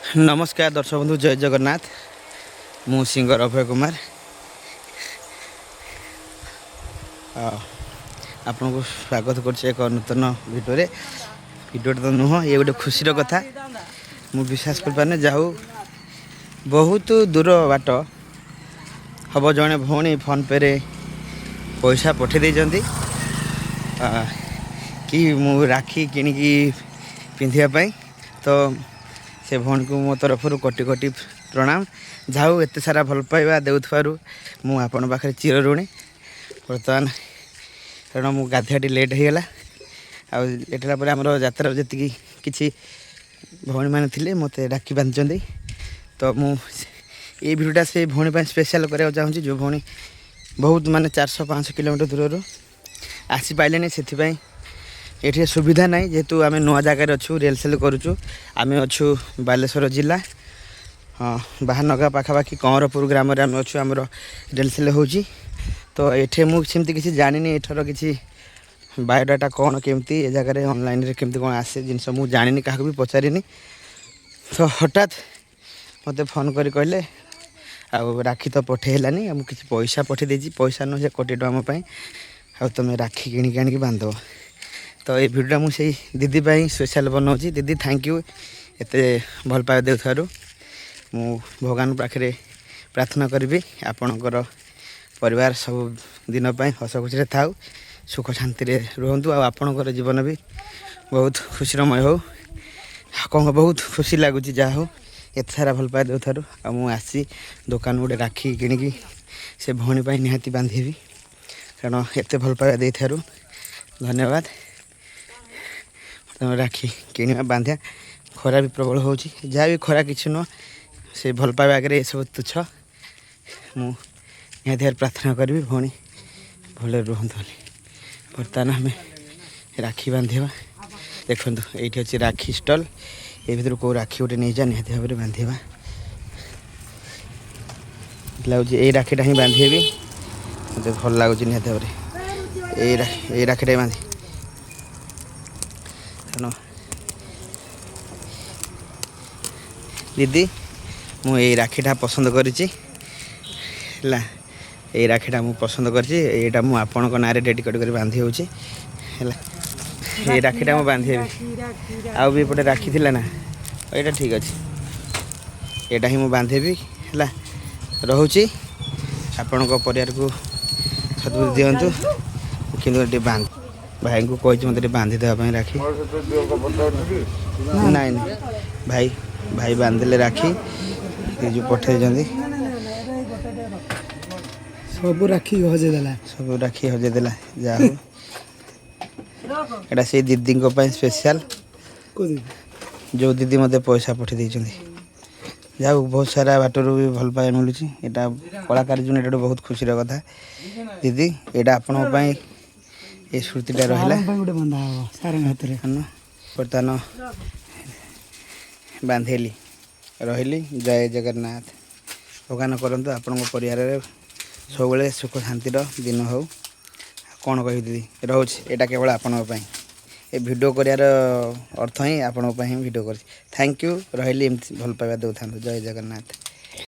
ନମସ୍କାର ଦର୍ଶକ ବନ୍ଧୁ, ଜୟ ଜଗନ୍ନାଥ। ମୁଁ ସିଙ୍ଗର ଅଭୟ କୁମାର, ଆପଣଙ୍କୁ ସ୍ୱାଗତ କରୁଛି ଏକ ନୂତନ ଭିଡ଼ିଓରେ। ଭିଡ଼ିଓଟା ତ ନୁହଁ, ଇଏ ଗୋଟେ ଖୁସିର କଥା। ମୁଁ ବିଶ୍ୱାସ କରିପାରୁନି। ଯାହା ହଉ, ବହୁତ ଦୂର ବାଟ ହେବ, ଜଣେ ଭଉଣୀ ଫୋନ୍ପେରେ ପଇସା ପଠାଇ ଦେଇଛନ୍ତି କି ମୁଁ ରାକ୍ଷୀ କିଣିକି ପିନ୍ଧିବା ପାଇଁ। ତ ସେ ଭଉଣୀକୁ ମୋ ତରଫରୁ କୋଟି କୋଟି ପ୍ରଣାମ। ଯାହା ହଉ, ଏତେ ସାରା ଭଲ ପାଇବା ଦେଉଥିବାରୁ ମୁଁ ଆପଣଙ୍କ ପାଖରେ ଚିରଋଣୀ। ବର୍ତ୍ତମାନ କାରଣ ମୁଁ ଗାଧୋଇବା ଲେଟ୍ ହେଇଗଲା, ଆଉ ଲେଟ୍ ହେଲା ପରେ ଆମର ଯାତ୍ରାର ଯେତିକି କିଛି ଭଉଣୀମାନେ ଥିଲେ, ମୋତେ ରାକ୍ଷୀ ବାନ୍ଧିଛନ୍ତି। ତ ମୁଁ ଏଇ ଭିଡ଼ିଓଟା ସେ ଭଉଣୀ ପାଇଁ ସ୍ପେଶାଲ୍ କରିବାକୁ ଚାହୁଁଛି, ଯେଉଁ ଭଉଣୀ ବହୁତ ମାନେ 400-500 କିଲୋମିଟର ଦୂରରୁ ଆସିପାରିଲେନି। ସେଥିପାଇଁ ଏଠି ସୁବିଧା ନାହିଁ, ଯେହେତୁ ଆମେ ନୂଆ ଜାଗାରେ ଅଛୁ, ରିହର୍ସାଲ୍ କରୁଛୁ। ଆମେ ଅଛୁ ବାଲେଶ୍ୱର ଜିଲ୍ଲା, ହଁ, ବାହାନଗା ପାଖାପାଖି କଅଁରପୁର ଗ୍ରାମରେ ଆମେ ଅଛୁ। ଆମର ରିହର୍ସାଲ୍ ହେଉଛି। ତ ଏଠି ମୁଁ ସେମିତି କିଛି ଜାଣିନି, ଏଠାର କିଛି ବାୟୋଡାଟା କ'ଣ, କେମିତି ଏ ଜାଗାରେ ଅନଲାଇନ୍ରେ କେମିତି କ'ଣ ଆସେ ଜିନିଷ, ମୁଁ ଜାଣିନି, କାହାକୁ ବି ପଚାରିନି। ତ ହଠାତ୍ ମୋତେ ଫୋନ୍ କରି କହିଲେ, ଆଉ ରାକ୍ଷୀ ତ ପଠେଇ ହେଲାନି, ଆଉ ମୁଁ କିଛି ପଇସା ପଠେଇ ଦେଇଛି। ପଇସା ନୁହଁ, ସେ କୋଟି ଟଙ୍କା ମୋ ପାଇଁ, ଆଉ ତୁମେ ରାକ୍ଷୀ କିଣିକି ଆଣିକି ବାନ୍ଧିଦେବ। ତ ଏଇ ଭିଡ଼ିଓଟା ମୁଁ ସେଇ ଦିଦି ପାଇଁ ସ୍ପେଶାଲ୍ ବନାଉଛି। ଦିଦି, thank you ଏତେ ଭଲ ପାଇବା ଦେଉଥିବାରୁ। ମୁଁ ଭଗବାନଙ୍କ ପାଖରେ ପ୍ରାର୍ଥନା କରିବି, ଆପଣଙ୍କର ପରିବାର ସବୁ ଦିନ ପାଇଁ ହସ ଖୁସିରେ ଥାଉ, ସୁଖ ଶାନ୍ତିରେ ରୁହନ୍ତୁ, ଆଉ ଆପଣଙ୍କର ଜୀବନ ବି ବହୁତ ଖୁସିରମୟ ହଉ। ଆଉ କ'ଣ, ବହୁତ ଖୁସି ଲାଗୁଛି, ଯାହା ହଉ, ଏତେ ସାରା ଭଲ ପାଇବା ଦେଉଥିବାରୁ। ଆଉ ମୁଁ ଆସି ଦୋକାନ ଗୋଟେ ରାକ୍ଷୀ କିଣିକି ସେ ଭଉଣୀ ପାଇଁ ନିହାତି ବାନ୍ଧିବି, କାରଣ ଏତେ ଭଲ ପାଇବା ଦେଇଥିବାରୁ ଧନ୍ୟବାଦ। ତମେ ରାକ୍ଷୀ କିଣିବା, ବାନ୍ଧିବା। ଖରା ବି ପ୍ରବଳ ହେଉଛି। ଯାହା ବି ଖରା କିଛି ନୁହଁ, ସେ ଭଲ ପାଇବା ଆଗରେ ଏସବୁ ତୁଚ୍ଛ। ମୁଁ ନିହାତି ଭାବରେ ପ୍ରାର୍ଥନା କରିବି, ଭଉଣୀ ଭଲରେ ରୁହନ୍ତୁ ବୋଲି। ବର୍ତ୍ତମାନ ଆମେ ରାକ୍ଷୀ ବାନ୍ଧିବା। ଦେଖନ୍ତୁ, ଏଇଠି ଅଛି ରାକ୍ଷୀ ଷ୍ଟଲ୍। ଏ ଭିତରୁ କେଉଁ ରାକ୍ଷୀ ଗୋଟେ ନେଇଯା, ନିହାତି ଭାବରେ ବାନ୍ଧିବା। ଲାଗୁଛି ଏଇ ରାକ୍ଷୀଟା ହିଁ ବାନ୍ଧିବି, ମୋତେ ଭଲ ଲାଗୁଛି। ନିହାତି ଭାବରେ ଏଇ ରାକ୍ଷୀଟା ହିଁ ବାନ୍ଧି, କାରଣ ଦିଦି, ମୁଁ ଏଇ ରାକ୍ଷୀଟା ପସନ୍ଦ କରିଛି। ହେଲା, ଏଇ ରାକ୍ଷୀଟା ମୁଁ ପସନ୍ଦ କରିଛି। ଏଇଟା ମୁଁ ଆପଣଙ୍କ ନାଁରେ ଡେଡିକେଟ୍ କରି ବାନ୍ଧି ହେଉଛି। ହେଲା, ଏଇ ରାକ୍ଷୀଟା ମୁଁ ବାନ୍ଧି ହେବି। ଆଉ ବି ଏପଟେ ରାକ୍ଷୀ ଥିଲା ନା? ଏଇଟା ଠିକ୍ ଅଛି, ଏଇଟା ହିଁ ମୁଁ ବାନ୍ଧିବି। ହେଲା, ରହୁଛି। ଆପଣଙ୍କ ପରିବାରକୁ ସଦ୍ବୁଦ୍ଧି ଦିଅନ୍ତୁ। କିନ୍ତୁ ଟିକେ ବାନ୍ଧ, ଭାଇଙ୍କୁ କହିଛି ମୋତେ ଟିକେ ବାନ୍ଧି ଦେବା ପାଇଁ ରାକ୍ଷୀ। ନାଇଁ ନାଇଁ, ଭାଇ ଭାଇ ବାନ୍ଧିଲେ ରାକ୍ଷୀ, ଏ ଯେଉଁ ପଠେଇଛନ୍ତି। ସବୁ ରାକ୍ଷୀ ହଜେଇ ଦେଲା। ସବୁ ରାକ୍ଷୀ ହଜେଇ ଦେଲା। ଯାହା ହଉ, ଏଇଟା ସେଇ ଦିଦିଙ୍କ ପାଇଁ ସ୍ପେଶାଲ। କୋଉ ଦିଦି? ଯେଉଁ ଦିଦି ମୋତେ ପଇସା ପଠେଇ ଦେଇଛନ୍ତି। ଯାହା ହଉ, ବହୁତ ସାରା ବାଟରୁ ବି ଭଲ ପାଇବା ମିଳୁଛି। ଏଇଟା କଳାକାର ଜୀବନ, ଏଇଟା ଗୋଟେ ବହୁତ ଖୁସିର କଥା। ଦିଦି, ଏଇଟା ଆପଣଙ୍କ ପାଇଁ ଏ ସ୍ମୃତିଟା ରହିଲା। ସାରଙ୍କ ପାଇଁ ଗୋଟେ ବନ୍ଧା ହବ, ସାରଙ୍କ ହାତରେ। ବର୍ତ୍ତମାନ ବାନ୍ଧିଲି, ରହିଲି। ଜୟ ଜଗନ୍ନାଥ। ଭଗବାନ କରନ୍ତୁ ଆପଣଙ୍କ ପରିବାରରେ ସବୁବେଳେ ସୁଖ ଶାନ୍ତିର ଦିନ ହଉ। ଆଉ କ'ଣ କହିବି ଦିଦି, ରହୁଛି। ଏଇଟା କେବଳ ଆପଣଙ୍କ ପାଇଁ। ଏ ଭିଡ଼ିଓ କରିବାର ଅର୍ଥ ହିଁ ଆପଣଙ୍କ ପାଇଁ ହିଁ ଭିଡ଼ିଓ କରିଛି। Thank you, ରହିଲି। ଏମିତି ଭଲ ପାଇବା ଦେଉଥାନ୍ତୁ। ଜୟ ଜଗନ୍ନାଥ।